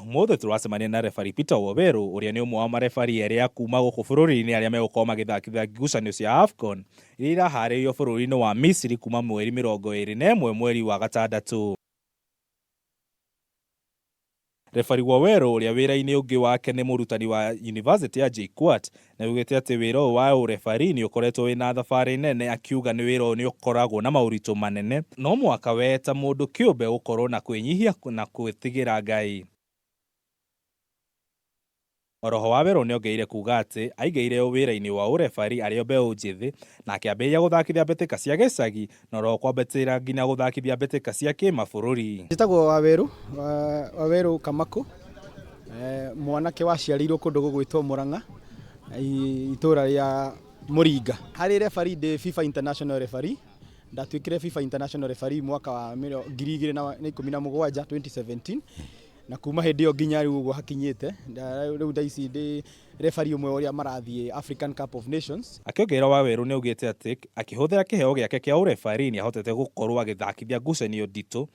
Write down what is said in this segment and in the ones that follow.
Ũmũthĩ tũracemania na referee Peter Waweru ũrĩa nĩ ũmwe wa marebari erĩ a kuma gũkũ bũrũri-inĩ arĩa megũkorwo magĩthakithia ngucanio cia AFCON iria iraharĩrĩrio bũrũri-inĩ wa Misiri kuma mweri 21 mweri wa gatandatũ. Referee Waweru ũrĩa wĩra-inĩ ũngĩ wake nĩ mũrutani wa University ya JKUAT nĩaugĩte atĩ wĩra ũyũ wa ũrebari nĩ ũkoretwo wĩna thabarĩ nene akiuga nĩ wĩra ũyũ nĩ ũkoragwo na maũritũ manene no mũhaka we ta mũndũ kĩũmbe ũkorwo na kwĩnyihia na gwĩtigĩra Ngai. Oroho Waweru nĩongereire kuga atĩ aingĩrire wĩra-inĩ wa ũrebari arĩ o mbeũ njĩthĩ na akĩambĩrĩria gũthakithia mbĩtĩka cia gĩcagi na oroho kwambatĩra nginya gũthakithia mbĩtĩka cia kĩmabũrũri. Njĩtagwo Waweru, Waweru Kamakũ, mwanake waciarĩirwo kũndũ gũgwĩtwo Mũrang'a, itũra rĩa Mũringa. Harĩ referee ndĩ FIFA International referee, ndatuĩkire FIFA International referee mwaka wa 2017, 2017 na kuma hĩndĩ ĩyo nginya rĩu ũguo hakinyĩte, rĩu thaa ici ndĩ referee ũmwe ũrĩa marathiĩ African Cup of Nations. Akĩongerera Waweru nĩaugĩte atĩ akĩhũthĩra kĩheo gĩake kĩa ũrefarii nĩahotete gũkorwo agĩthakithia ngucanio nditũ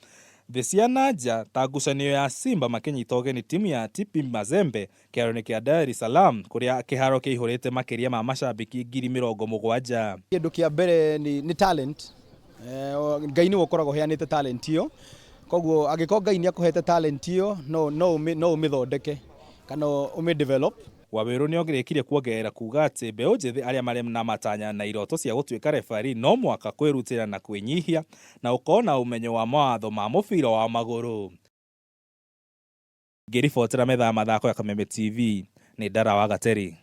thĩ cia na nja ta ngucanio ya Simba makĩnyita ũgeni timu ya TP Mazembe kĩharo-inĩ kĩa Dar es Salaam kũrĩa kĩharo kĩaihũrĩte makĩria ma macambĩki 70,000. Kĩndũ kĩa mbere nĩ talent, Ngai nĩwe ũkoragwo ũheanĩte talent ĩyo, koguo angĩkorwo Ngai nĩ akũhete talent ĩyo no ũmĩthondeke kana ũmĩ develop. Waweru nĩarĩkirie kuongerera kuga atĩ mbeũ njĩthĩ arĩa marĩ na matanya na iroto cia gũtuĩka referee no mũhaka kwĩrutĩra na kwĩnyihia na gũkorwo na ũmenyo wa mawatho ma mũbira wa magũrũ. Ngĩribotera metha ya mathako ya Kameme TV, nĩ Ndara wa Gateri.